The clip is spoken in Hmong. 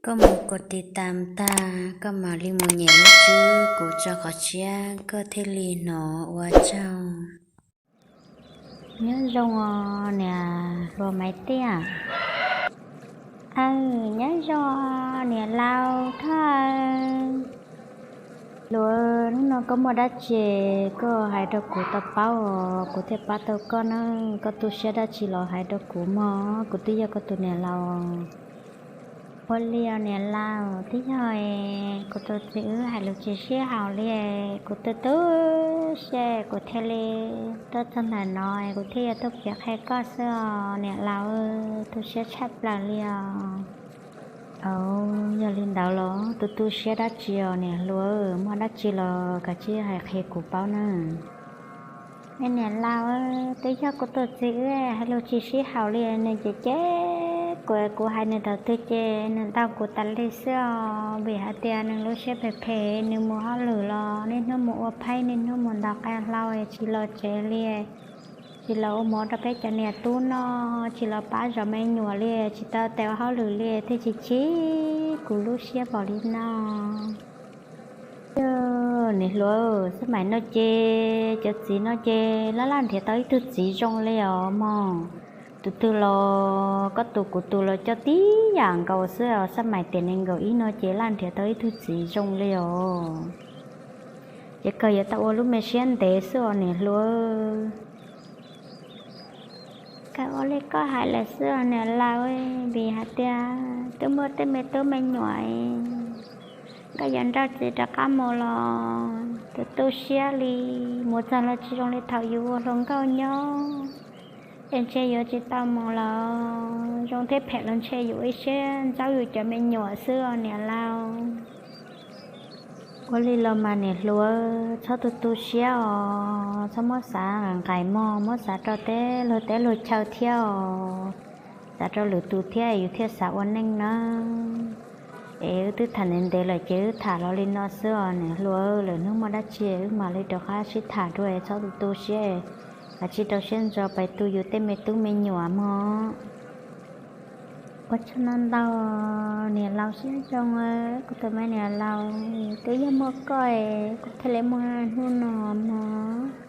Koj mus kos tiv tam tag, koj mam li mus nyem lub tswb kuv tso qhov tshiab koj thiaj li hnov. Ua tsaug. Nyob zoo os niam hluas Maiv Tiaj. Aw, nyob zoo niam laus Thoj. Hluas, hnub no koj muaj dab tsi koj hais rau kuv tau paub os, kuv thiaj pab tau koj na. Koj tu siab dab tsi los hais rau kuv mog, kuv twb yog koj tus niam laus. Ua li os niam laus, twb yog kuv tus txiv wb hais lus tsis sib haum li, kuv tu tu siab kuv thiaj li tuaj txog ntawm no, kuv thiaj yuav tuaj piav qhia koj xwb os niam laus, tu siab tshaj plaws li os. Aw, yog li ntawd los tu tu siab dab tsi os niam hluas, muaj dab tsi los kav tsij hais qhia kuv paub na. Niam laus, twb yog kuv tus txiv wb hais lus tsis sib haum li, nws cem cem kuv, kuv hais nws thaum twg ces nws ntaus kuv tas li xwb os. Vim hais tias nws lub siab phem phem, nws mus hauj lwm los niaj hnub mus ua phaib, niaj hnub mus ntaus qe hlau, tsis los tsev li, tsis los ua mov rau peb cov niam tub noj, tsis los pab zov me nyuam li, tsis tau tes ua hauj lwm li, thiaj tsis chim kuv lub siab npaum li no. Niam hluas, xab maim no ces cov txiv no ces laj laj nrhiav tau ib tug txiv zoo li os mog. Tus twg los koj tus kuv tus los coj tib yam nkaus xwb os, xab maim tiam nees nkaum ib no ces laj nrhiav tau ib tug txiv zoo li os. Ces kawg yuav tau ua lub me siab ntev xwb os niam hluas. Kawg ua li koj hais lawm xwb os niam laus, vim hais tias twb muaj tej me tub me nyuam, koj yuav nrauj txiv rov qab mus los tu tu siab li, mus txog los tsis zoo li thaum yus ua hluas nkauj nyob. Es ntshe yuav tsis tau mus los zoo thiab phem los ntshe yus ib siab ntxaub yus cov me nyuam xwb os niam laus. Ua li los mas niam hluas, txhob tu tu siab os, txhob muab xav nqaim mog, muab xav rau tej luag teb luag chaw thiab os, xav rau lwm tus thiab yus thiaj xav ua neej nawb. Es wb twb tham ntev ntev lawm ces wb tham los li no xwb os niam hluas, lwm hnub muaj dab tsi wb mam li rov qab sib tham dua, txhob tu tu siab, kav tsij rau siab ntso pais tu yus tej me tub me nyuam mog. Ua tsaug ntau ntau niam laus, siab zoo, kuv tus me niam laus, twb yog muaj koj kuv thiaj li muaj hnub no mog.